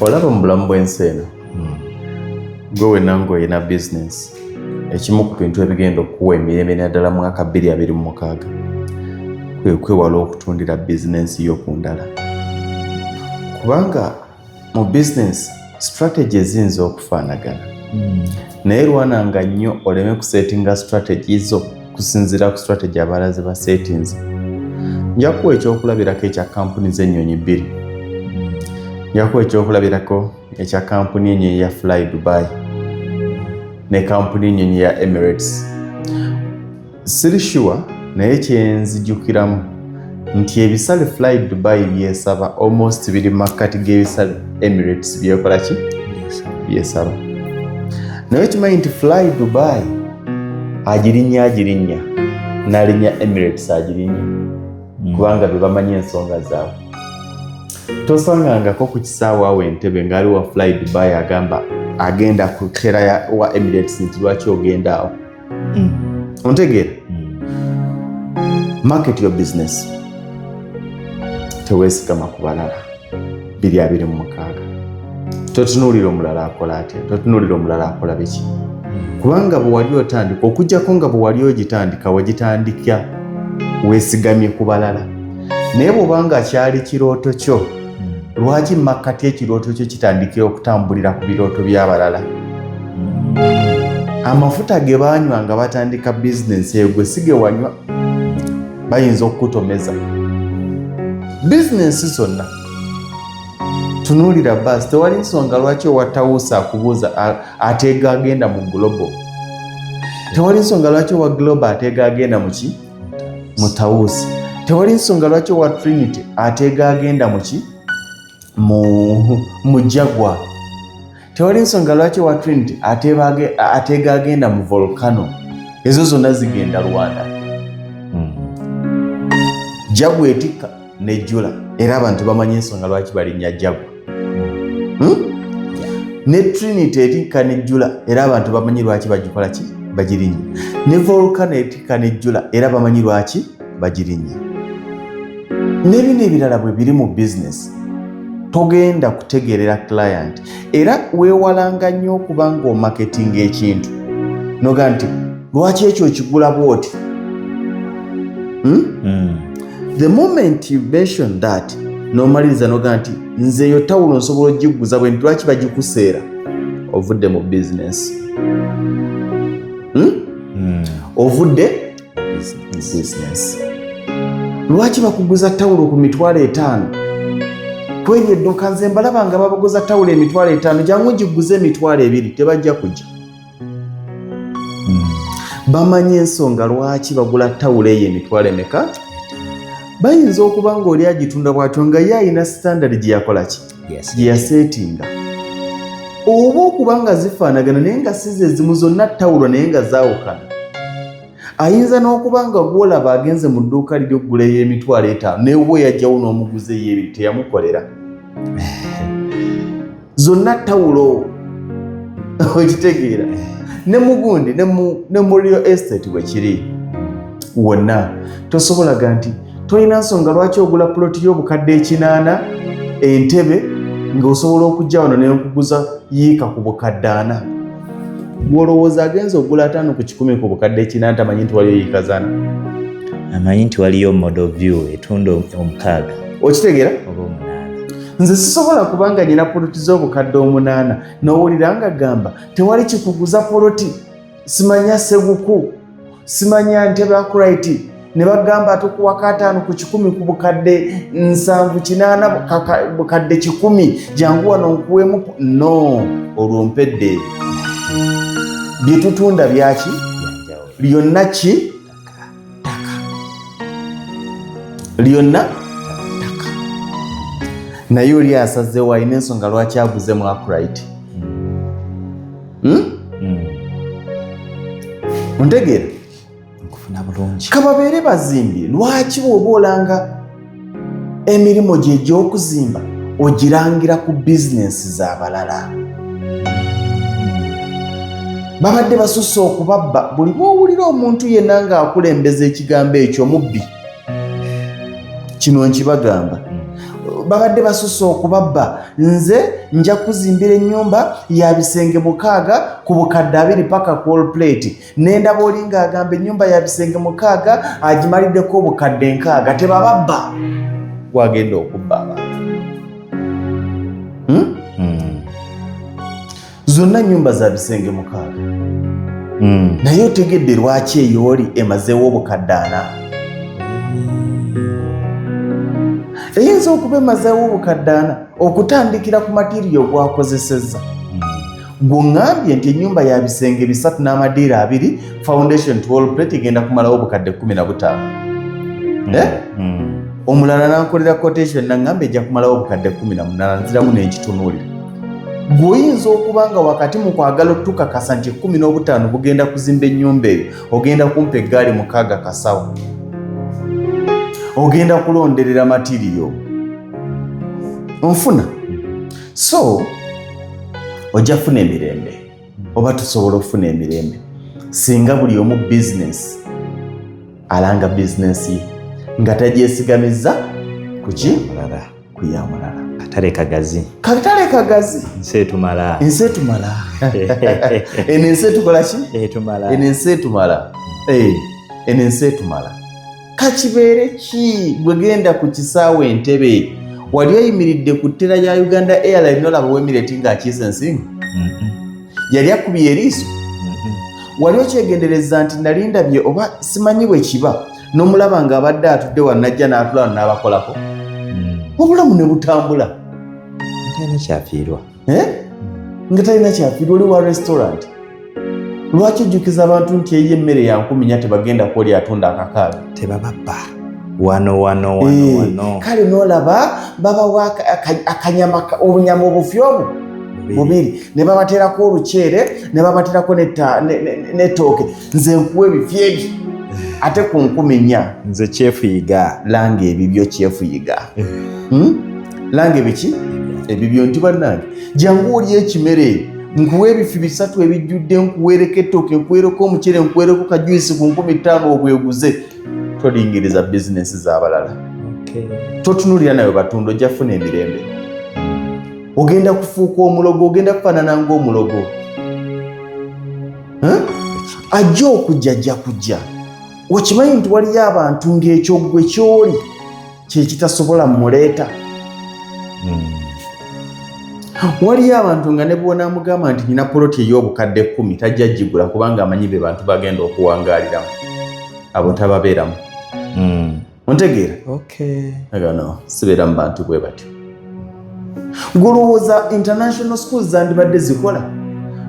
Olaba, mu bulamu bw'ensi eno, gwe wenna ng'olina bizinesi, ekimu ku bintu ebigenda okukuwa emirembe, naddala mwaka 2026, kwe kwewala okutundira bizinensi yo ku ndala, kubanga mu bizinensi strategy eziyinza okufaanagana, naye lwananga nnyo oleme kusetinga strategy zo kusinziira ku strategy abalala ze basetinze. Nja kuwa ekyokulabirako ekya kampuni z'ennyonyi bbiri. Nja kuwa ekyokulabirako ekya kampuni ennyonyi ya Fly Dubai ne kampuni ennyonyi ya Emirates. Siri sure, naye kyenzijukiramu nti ebisale Fly Dubai byesaba almost biri mu makkati g'ebisale Emirates byekola ki, byesaba. Naye kimanyi nti Fly Dubai agirinnya, agirinnya n'alinnya Emirates agirinnya, kubanga be bamanyi ensonga zaabwe. Tosangangako ku kisaawe awo Entebe ng'ali wa Fly Dubai agamba agenda kutera wa Emirates nti, "Lwaki ogenda awo?" Ontegeera? Market your business, teweesigama ku balala. 2026, totunuulira omulala akola atya, totunuulira omulala akola biki, kubanga bwe wali otandika, okugjako nga bwe wali ogitandika wagitandika weesigamye ku balala. Naye bw'obanga kyali kirooto kyo, lwaki makkati ekirooto kyo kitandikira okutambulira ku birooto by'abalala? Amafuta ge baanywa nga batandika bizinensi eyo gwe si ge wanywa, bayinza okukutomeza. Bizinensi zonna tunuulira baasi. Tewali nsonga lwaki owa Tawusi akubuuza ateega agenda mu Global. Tewali nsonga lwaki owa Global ateega agenda muki, mu Tawusi. Tewali nsonga lwaki owa Trinity ateega agenda muki, mu Jaguar. Tewali nsonga lwaki owa Trinity ateega agenda mu Volcano. Ezo zonna zigenda Rwanda. Jaguar etikka nejjula, era abantu bamanyi ensonga lwaki balinnya Jaguar. Ne Trinity etikka nejjula, era abantu bamanyi lwaki bagikola ki, bagirinnya. Ne Volcano etikka nejjula, era bamanyi lwaki bagirinnya. N'ebino ebirala bwe biri mu bizinesi. Togenda kutegeerera client, era weewalanga nnyo okuba nga omarketinga ekintu noga nti, "Lwaki ekyo okigula bwoti?" Hmm? The moment you mention that, n'omaliriza noga nti, "Nze eyo tawulo nsobola ogiguza bwe nti, lwaki bagikuseera?" Ovudde mu bizinesi. Ovudde bizinesi. Lwaki bakuguza tawulo ku 50,000 kweri edduuka? Nze mbalaba nga babaguza tawulo 50,000, jangu ngiguze 20,000. Tebajja kujja. Bamanyi ensonga lwaki bagula tawulo eyo emitwalo emeka. Bayinza okuba nga oli agitunda bwatyo nga ye alina standard gye yakola ki, gye yaseetinga, oba okuba nga zifaanagana naye nga si ze zimu. Zonna tawulo naye nga zaawukana. Ayinza n'okuba nga gwolaba agenze mu dduuka liri okugula ey'emitwalo 50, naye we yajjawo n'omuguzi ey'ebiri teyamukolera. Zonna tawulo, okitegeera? Ne mugundi ne mu real estate bwe kiri wonna. Tosobola ga nti tolina nsonga lwaki ogula puloti y'obukadde 800 Entebe, ng'osobola okujja wano nenkuguza yiika ku bukadde 40. Gwolowooza agenza ogula 50 ku bukadde 800 tamanyi nti waliyo yiika zana? Amanyi nti waliyo Model View etunda omukaaga. Okitegeera? Oba omunaana. Nze sisobola kubanga nyina poloti z'obukadde 800, n'owulira nga gamba tewali kikuguza poloti, simanya Seguku, simanya Ntebe Akright, ne bagamba tukuwako 50 ku bukadde 70, 80, bukadde 100, jangu wano nkuwemu. No, olwo mpedde. Bye tutunda byaki? Byanjawulo. Lyonna ki? Ttaka. Lyonna ttaka, naye oli asazeewo alina ensonga lwaki aguze mu Akright. Hmm? Ontegeera? Nkufuna bulungi. Kababeere bazimbi, lwaki bw'oba olanga emirimu gye egy'okuzimba ogirangira ku bizinensi z'abalala? Babadde basusse okubabba. Buli bw'owulira omuntu yenna ng'akulembeza ekigambo ekyo, mubbi. Kino nkibagamba. Babadde basusse okubabba. Nze nja kuzimbira ennyumba ya bisenge 6 ku bukadde 20 paka ku wall plate. Nendaba oli ng'agamba ennyumba ya bisenge 6 agimaliddeko obukadde 60. Tebababba, gwagenda okubba abantu. Zonna nnyumba za bisenge 6. Naye otegedde lwaki eyooli emazeewo obukadde 40? Eyinza okuba emazeewo obukadde 40 okutandikira ku material gwakozesezza. Gweŋŋambye nti ennyumba ya bisenge 3 n'amadiiro 2, foundation to wall plate, egenda kumalawo obukadde 15. Eh? Omulala nankolera quotation naŋŋamba ejja kumalawo obukadde 18. Nziramu nenkitunuulira. Gweoyinza okuba nga wakati mu kwagala otukakasa nti 15 bugenda kuzimba ennyumba eyo, ogenda kumpa eggaali 6 kasawo, ogenda kulonderera material onfuna, so ojja kufuna emirembe, oba tusobola okufuna emirembe singa buli omu bizinesi alanga bizinesi ye nga tagyesigamizza kuki? Mulala. Ku ya mulala. Katale kagazi. Katale kagazi. Nsi etumala. Ensi etumala. Eno ensi etukola ki? Etumala. Eno ensi etumala. Eno ensi etumala. Kakibeere ki, gwe genda ku kisaawe Entebe, wali oyimiridde ku ttera ya Uganda Airline nolaba w'Emirate ng'akiisa ensingo? Yali akubye eriiso? Wali okyegendereza nti nali ndabye, oba simanyi bwe kiba, n'omulaba ng'abadde atudde wannajja n'atula n'abakolako, obulamu ne butambula. Talina kyafiirwa. Eh? Nga talina kyafiirwa. Oli wa restaurant, lwaki ojjukiza abantu nti eyo emmere ya 4,000 tebagenda kwoli atunda akakaaga? Tebababba wano wano wano. Wano. Kale n'olaba babawa akanyama obunyama obufi obwo bubiri, ne babateerako oluceere, ne babateerako n'ettooke. Nze nkuwa ebifi ebyo ate ku 4,000. Nze kyefuyiga. Langa ebibyo, kyefuyiga. Langa ebiki ebibyo nti bannange, jangu oli ekimere, nkuwa ebifi 3 ebijjudde, nkuweereko ettooke, nkuweereko omuceere, nkuweereko kajuisi ku 5,000 obweguze. Tolingiriza bizinesi z'abalala. Totunulira nawe batunda, ojja kufuna emirembe. Ogenda kufuuka omulogo, ogenda kufaanana ng'omulogo. Huh? Ajja okujja, ajja kujja. Okimanyi nti waliyo abantu ng'ekyo gwe kyoli kyekitasobola muleeta? Waliyo abantu nga ne bw'onaamugamba nti nyina poloti ey'obukadde 10, tajja gigula, kubanga amanyi be bantu bagenda okuwangaaliramu, abo tababeeramu. Ontegeera? Okay. Agano sibeera mu bantu bwe batyo. Gulowooza international schools zandibadde zikola?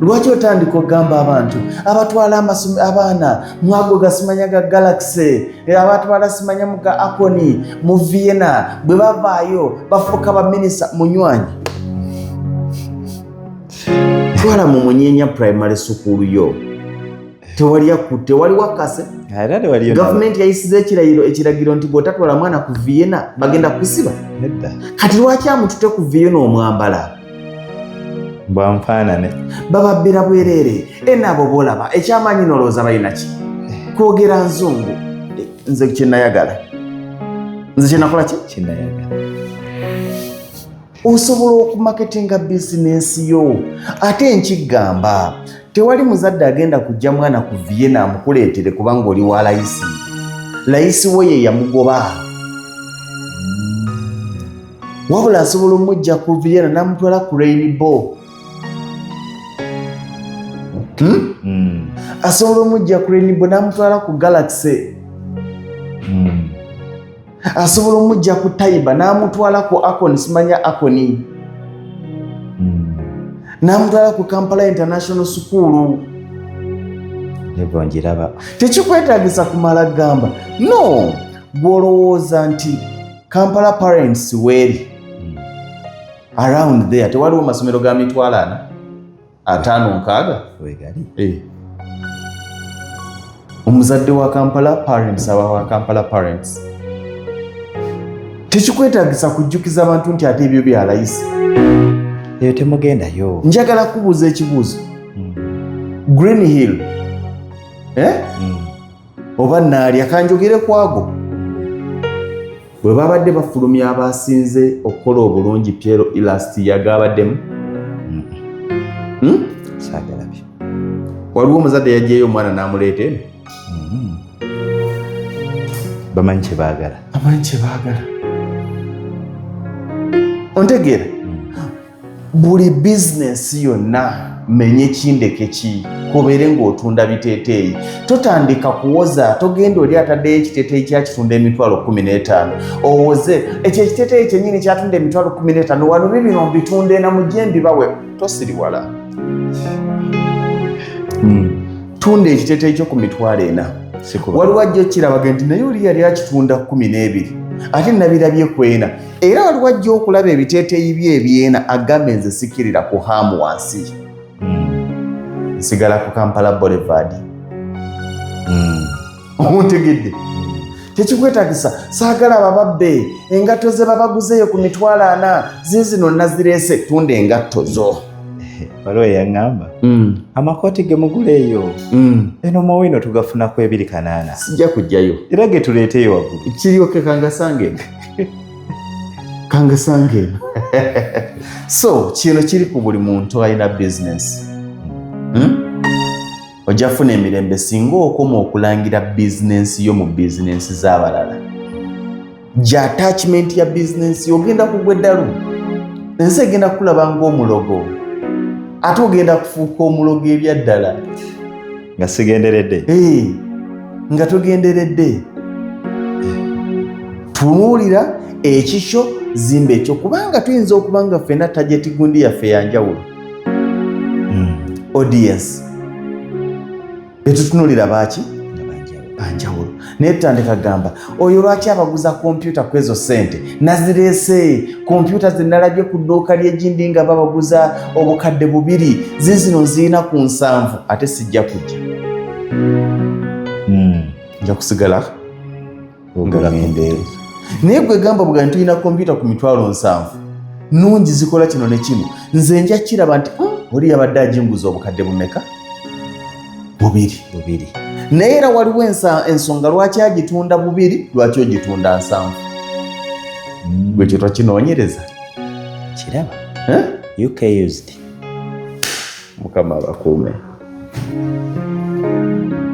Lwaki otandika okugamba abantu abatwala abaana mwago gasimanya ga Galaxy, abatwala simanya mu ga Akoni mu Vienna, bwe bavaayo bafuuka baminisita? Munywanyi, twala mu Munyeenya Primary School yo, tewali akutte, wali wakase. Era tewaliyo. Gavumenti yayisiza ekirayiro, ekiragiro nti bw'otatwala mwana ku Vienna bagenda kusiba? Nedda. Kati lwaki amutute ku Vienna omwambala? Bwanfaanane. Bababbira bwereere. Enaabo boolaba ekyamaanyi nolowooza balina ki? Kwogera nzungu. Nze kyenayagala, nze kyenakola ki? Kinayagala. Osobola okumaketinga bizinensi yo. Ate nkigamba, tewali muzadde agenda kujja mwana ku Vienna amukuleetere kubanga oli wa layisi. Layisi we ye yamugoba. Wabula asobola omujja ku Vienna n'amutwala ku Rainbow. Asobola omujja ku Rainbow n'amutwala ku Galaxy. Asobola omujja ku Taiba n'amutwala ku Akon, simanya Akoni, n'amutwala ku Kampala International School. Levo ngiraba. Tekikwetagisa kumala gamba no. Gw'olowooza nti Kampala Parents weeri around there, tewaliwo masomero ga 400,000, 50, 60? Wegali. Eh. Omuzadde wa Kampala Parents aba wa Kampala Parents. Tekikwetagisa kujjukiza abantu nti ate ebyo bya layisi. Eyo temugendayo. Njagala kubuuza ekibuuzo. Green Hill, eh? Oba naalya kanjogere kwago. Bwe babadde bafulumya abasinze okukola obulungi PLE last year, gabaddemu? Hmm? Saagalabye. Waliwo omuzadde yajjayo omwana n'amuleeta eno? Bamanyi kye baagala. Amanyi kye baagala. Ontegeera? Buli bizinesi yonna, menye kindeke ki, kubeere ng'otunda biteeteeyi, totandika kuwoza. Togenda oli ataddeyo ekiteeteeyi kyakitunda emitwalo 15, owoze ekyo ekiteeteeyi kyennyini kyatunda emitwalo 15, wano bibino mbitunda ena, mujje mbibawe. Tosiriwala. Tunda ekiteeteeyi kyo ku 40,000. Sikuba. Waliwo ajja okirabaga nti naye oli yali akitunda 12, ate nabirabye kwena. Era waliwo ajja okulaba ebiteeteeyi bye ebyena, agambe, "Nze sikirira ku Hamu wansi, nsigala ku Kampala Boulevard." Ontegedde? Tekikwetagisa. Saagala bababbe engatto ze babaguzeeyo ku 40,000, ziizino nazireese. Tunda engatto zo. Waliwo eyaŋŋamba, amakooti ge mugula eyo, eno mowino tugafunaku 2,800. Sijja kujjayo. Era ge tuleeteyo waggulu. Kiryoke kangasange eno, kangasange eno. So kino kiri ku buli muntu alina bizinesi, Ojja kufuna emirembe singa okoma okulangira bizinensi yo mu bizinensi z'abalala. Gya attachment ya bizinensi, ogenda kugwa eddalu. Ensi egenda kukulaba ng'omulogo, ate ogenda kufuuka omulogo ebyaddala. Nga sigenderedde. Hey, nga togenderedde. Tunuulira ekikyo, zimba ekyo, kubanga tuyinza okuba nga ffenna target gundi yaffe yanjawulo. Audience etutunuulira baaki? Nga banjawulo. Banjawulo. Naye tutandika gamba, oyo lwaki abaguza kompyuta ku ezo ssente? Nazireese kompyuta zenalabye ku dduuka ly'egindi nga babaguza 2000, zizino nzirina ku 70, ate sijja kujja. Nja kusigala nga Ogula. Ngende naye gwe gamba bugani, tulina kompyuta ku 70,000, nungi, zikola kino ne kino. Nze nja kiraba nti, oli yabadde aginguza obukadde bumeka? 2." 2. Naye era waliwo ensonga lwaki agitunda 2, lwaki ogitunda 70. Gwe kyo tokinoonyereza. Kiraba. Eh? UK used. Mukama abakuume.